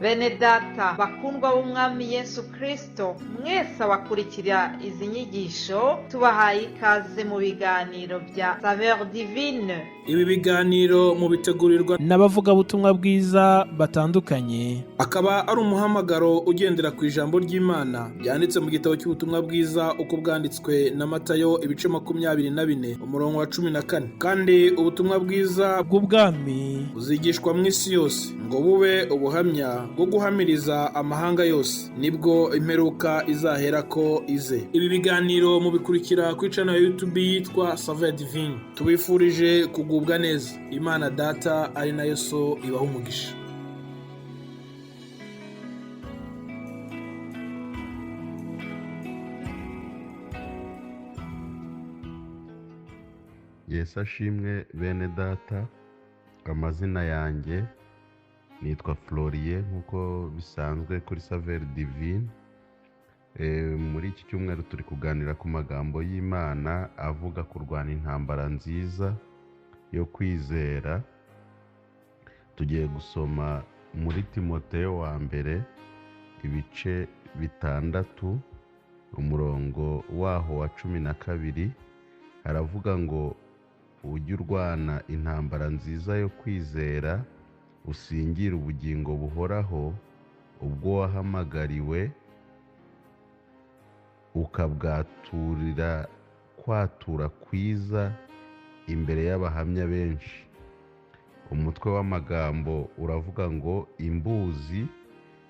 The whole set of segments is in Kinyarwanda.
Bene data bakundwa b'Umwami Yesu Kristo, mwese abakurikira izi nyigisho, tubahaye ikaze mu biganiro bya Saveur Divine. Ibi biganiro mubitegurirwa n'abavugabutumwa bwiza batandukanye, akaba ari umuhamagaro ugendera ku ijambo ry'Imana ryanditse mu gitabo cy'ubutumwa bwiza uko bwanditswe na Matayo, ibice 24, umurongo wa 14. Kandi ubutumwa bwiza bw'ubwami buzigishwa mu isi yose ngo bube ubuhamya bwo guhamiriza amahanga yose, nibwo imperuka izaherako ize. Ibi biganiro mubikurikira kuri channel ya YouTube yitwa Saveur Divine. Tubifurije kugubwa neza. Imana Data ari nayo So ibaha umugisha. Yesu ashimwe bene data. Amazina yanjye nitwa Floriye, nk'uko bisanzwe kuri Saveur Divine. Muri iki cyumweru turi kuganira ku magambo y'Imana avuga kurwana intambara nziza yo kwizera. Tugiye gusoma muri Timoteyo wa mbere, ibice 6, umurongo waho wa 12. Haravuga ngo: ujye urwana intambara nziza yo kwizera, usingire ubugingo buhoraho, ubwo wahamagariwe ukabwaturira kwatura kwiza imbere y'abahamya benshi. Umutwe w'amagambo uravuga ngo: imbuzi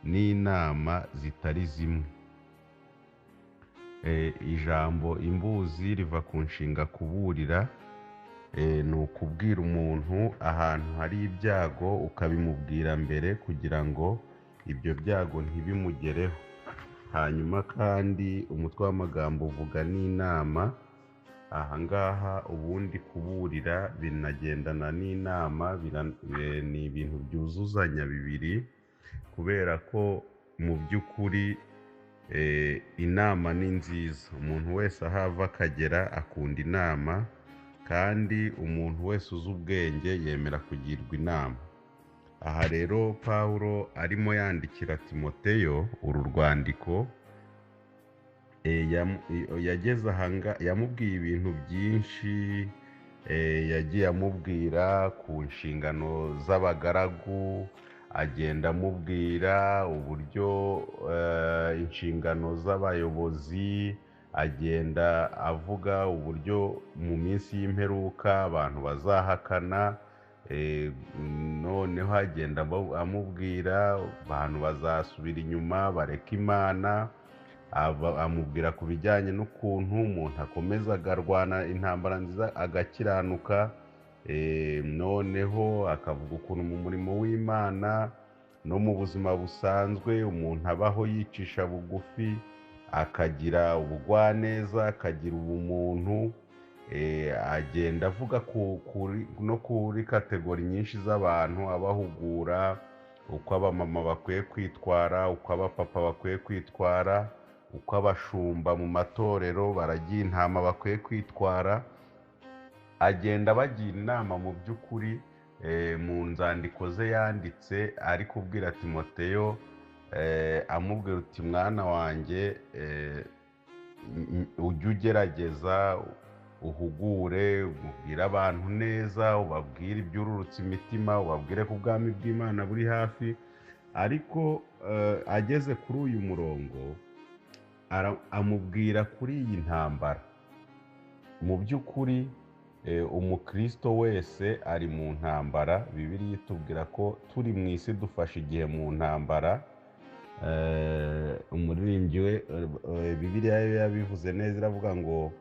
n'inama zitari zimwe. Ijambo imbuzi riva ku nshinga kuburira, ni ukubwira umuntu ahantu hari ibyago ukabimubwira mbere kugira ngo ibyo byago ntibimugereho. Hanyuma kandi umutwe w'amagambo uvuga n'inama. Ahangaha ubundi kuburira binagendana n'inama, ni ibintu byuzuzanya bibiri, kubera ko mu by'ukuri inama ni nziza. Umuntu wese aho ava akagera akunda inama, kandi umuntu wese uzi ubwenge yemera kugirwa inama. Aha rero Pawulo arimo yandikira Timoteyo uru rwandiko, yageze ahanga yamubwiye ibintu byinshi. Yagiye amubwira ku nshingano z'abagaragu, agenda amubwira uburyo inshingano z'abayobozi, agenda avuga uburyo mu minsi y'imperuka abantu bazahakana. Noneho agenda amubwira abantu bazasubira inyuma bareka Imana, amubwira ku bijyanye n'ukuntu umuntu akomeza agarwana intambara nziza agakiranuka. Noneho akavuga ukuntu mu murimo w'Imana no mu buzima busanzwe umuntu abaho yicisha bugufi, akagira ubugwaneza, akagira ubumuntu. Agenda avuga no kuri kategori nyinshi z'abantu, abahugura uko abamama bakwiye kwitwara, uko abapapa bakwiye kwitwara, uko abashumba mu matorero baragiye intama bakwiye kwitwara. Agenda abagira inama mu by'ukuri. Mu nzandiko ze yanditse ari kubwira Timoteyo, amubwira uti: mwana wanjye, ujye ugerageza uhugure, ubwire abantu neza, ubabwire ibyururutse imitima, ubabwire ko ubwami bw'Imana buri hafi. Ariko ageze kuri uyu murongo amubwira kuri iyi ntambara. Mu by'ukuri umukristo wese ari mu ntambara. Bibiliya itubwira ko turi mu isi dufashe igihe mu ntambara. Umuririmbyi we, Bibiliya yo yabivuze neza, iravuga ngo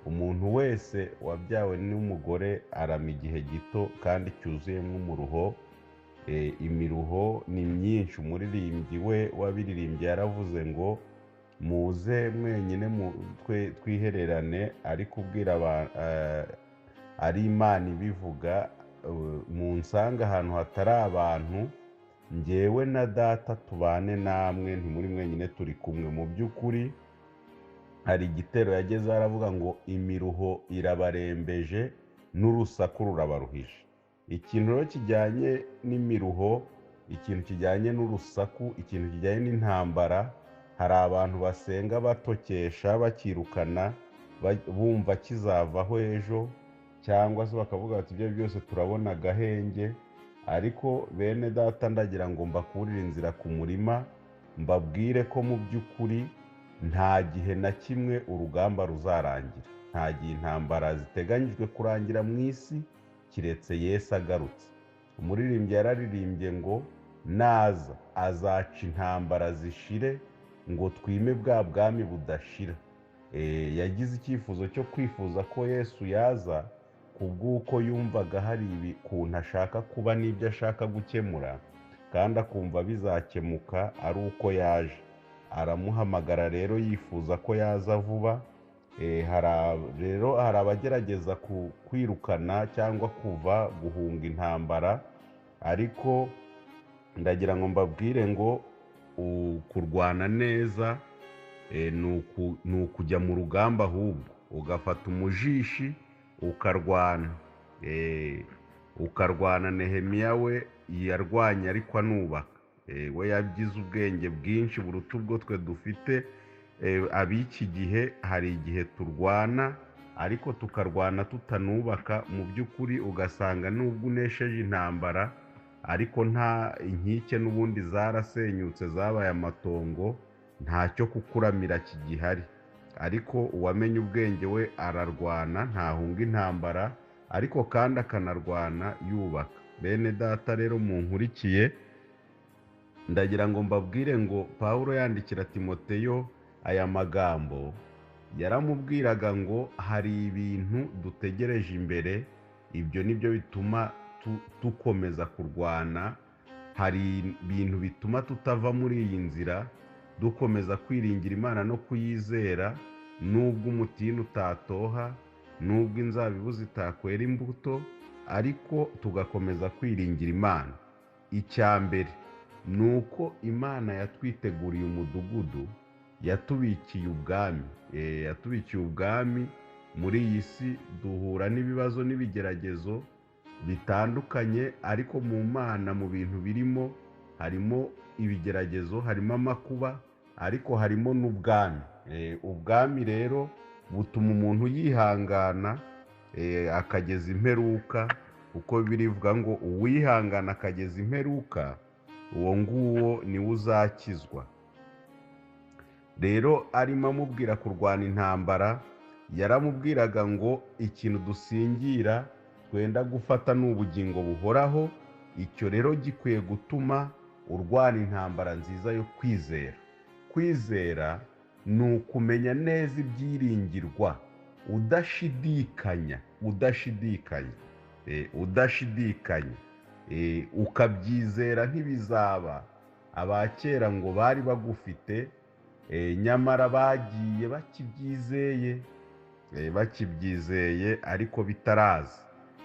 umuntu wese wabyawe n'umugore arama igihe gito kandi cyuzuyemo umuruho. Imiruho ni myinshi. Umuririmbyi we wabiririmbye yaravuze ngo: muze mwenyine twihererane, ari kubwira ari Imana ibivuga, munsanga ahantu hatari abantu, njyewe na data tubane namwe, ntimuri mwenyine turi kumwe. Mu by'ukuri hari igitero yageze aravuga ngo imiruho irabarembeje n'urusaku rurabaruhije. Ikintu rero kijyanye n'imiruho ikintu kijyanye n'urusaku, ikintu kijyanye n'intambara. Hari abantu basenga batokesha, bakirukana, bumva kizavaho ejo, cyangwa se bakavuga bati ibyo byose turabona agahenge. Ariko bene data, ndagira ngo mbakurire inzira ku murima, mbabwire ko mu by'ukuri nta gihe na kimwe urugamba ruzarangira, nta gihe intambara ziteganyijwe kurangira mu isi kiretse Yesu agarutse. Umuririmbyi yararirimbye ngo naza azaca intambara zishire, ngo twime bwa bwami budashira. Yagize icyifuzo cyo kwifuza ko Yesu yaza kubw'uko yumvaga hari ukuntu ashaka kuba n'ibyo ashaka gukemura, kandi akumva bizakemuka ari uko yaje. Aramuhamagara rero yifuza ko yaza vuba. Rero hari abagerageza kwirukana cyangwa kuva guhunga intambara, ariko ndagira ngo mbabwire ngo kurwana neza ni ukujya mu rugamba, ahubwo ugafata umujishi ukarwana. Ukarwana. Nehemiya we yarwanye ariko anubaka. We yagize ubwenge bwinshi buruta ubwo twe dufite ab'iki gihe. Hari igihe turwana ariko tukarwana tutanubaka, mu by'ukuri ugasanga nubwo unesheje intambara ariko nta inkike n'ubundi zarasenyutse, zabaye amatongo, ntacyo kukuramira kigihari. Ariko uwamenye ubwenge we ararwana, ntahunga intambara, ariko kandi akanarwana yubaka. Bene data rero munkurikiye, ndagira ngo mbabwire ngo Pawulo yandikira Timoteyo aya magambo, yaramubwiraga ngo hari ibintu dutegereje imbere, ibyo nibyo bituma dukomeza kurwana, hari ibintu bituma tutava muri iyi nzira, dukomeza kwiringira Imana no kuyizera, nubwo umutini utatoha, nubwo inzabibu zitakwera imbuto, ariko tugakomeza kwiringira Imana. Icya mbere ni uko Imana yatwiteguriye umudugudu, yatubikiye ubwami. Yatubikiye ubwami. Muri iyi si duhura n'ibibazo n'ibigeragezo bitandukanye, ariko mu Mana, mu bintu birimo, harimo ibigeragezo, harimo amakuba, ariko harimo n'ubwami. Ubwami rero butuma umuntu yihangana akageza imperuka, kuko birivuga ngo uwihangana akageza imperuka, uwo nguwo niwe uzakizwa. Rero arimo amubwira kurwana intambara, yaramubwiraga ngo ikintu dusingira twenda gufata ni ubugingo buhoraho. Icyo rero gikwiye gutuma urwana intambara nziza yo kwizera. Kwizera ni ukumenya neza ibyiringirwa udashidikanya, udashidikanya, udashidikanya, ukabyizera nk'ibizaba. Abakera ngo bari bagufite, nyamara bagiye bakibyizeye, bakibyizeye ariko bitaraza.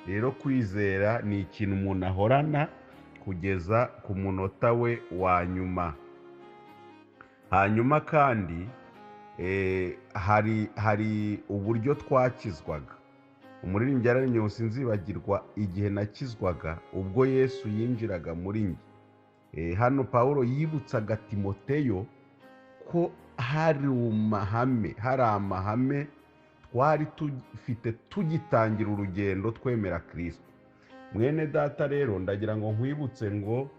Rero kwizera ni ikintu umuntu ahorana kugeza ku munota we wa nyuma. Hanyuma kandi hari uburyo twakizwaga. Umuririmbyi yararimbye sinzibagirwa igihe nakizwaga ubwo Yesu yinjiraga muri njye. Hano Pawulo yibutsaga Timoteyo ko hari amahame twari tufite tugitangira urugendo twemera Kristo. Mwene data rero ndagira ngo nkwibutse ngo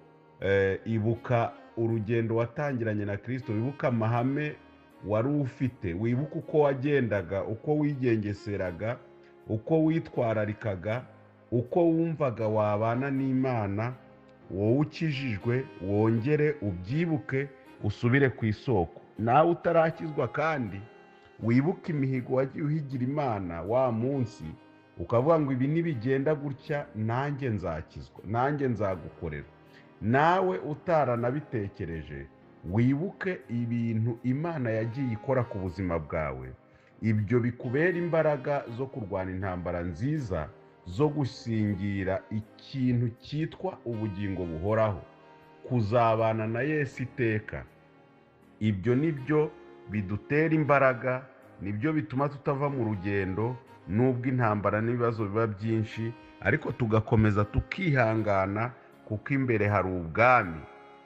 ibuka urugendo watangiranye na Kristo, wibuke amahame wari ufite, wibuke uko wagendaga, uko wigengeseraga, uko witwararikaga, uko wumvaga wabana n'Imana. Wowe ukijijwe wongere ubyibuke, usubire ku isoko. Nawe utarakizwa kandi wibuke imihigo wagiye uhigira Imana wa munsi, ukavuga ngo ibi nibigenda gutya nanjye nzakizwa, nanjye nzagukorera. Nawe utaranabitekereje wibuke ibintu Imana yagiye ikora ku buzima bwawe, ibyo bikubera imbaraga zo kurwana intambara nziza, zo gusingira ikintu cyitwa ubugingo buhoraho, kuzabana na Yesu iteka. Ibyo nibyo bidutera imbaraga, nibyo bituma tutava mu rugendo nubwo intambara n'ibibazo biba byinshi, ariko tugakomeza tukihangana Kuko imbere hari ubwami.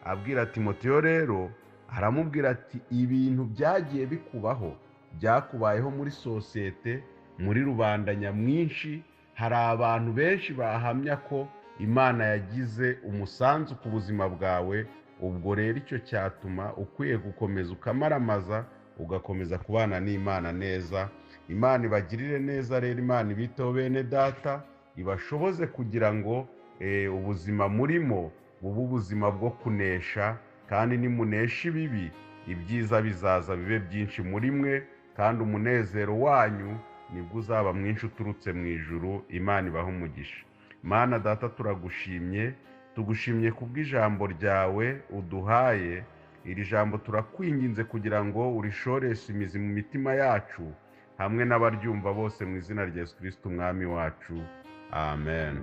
Abwira Timoteyo rero, aramubwira ati: "Ibintu byagiye bikubaho, byakubayeho muri sosiyete, muri rubanda nyamwinshi, hari abantu benshi bahamya ko Imana yagize umusanzu ku buzima bwawe. Ubwo rero icyo cyatuma ukwiye gukomeza ukamaramaza, ugakomeza kubana n'Imana neza." Imana ibagirire neza rero, Imana ibiteho bene data, ibashoboze kugira ngo ubuzima murimo bube ubuzima bwo kunesha. Kandi nimunesha ibibi, ibyiza bizaza bibe byinshi muri mwe, kandi umunezero wanyu nibwo uzaba mwinshi uturutse mu ijuru. Imana ibahe umugisha. Mana Data, turagushimye, tugushimye kubw'ijambo ryawe uduhaye. Iri jambo turakwinginze kugira ngo urishoreshe imizi mu mitima yacu hamwe n'abaryumva bose, mu izina rya Yesu Kirisiti Umwami wacu, amen.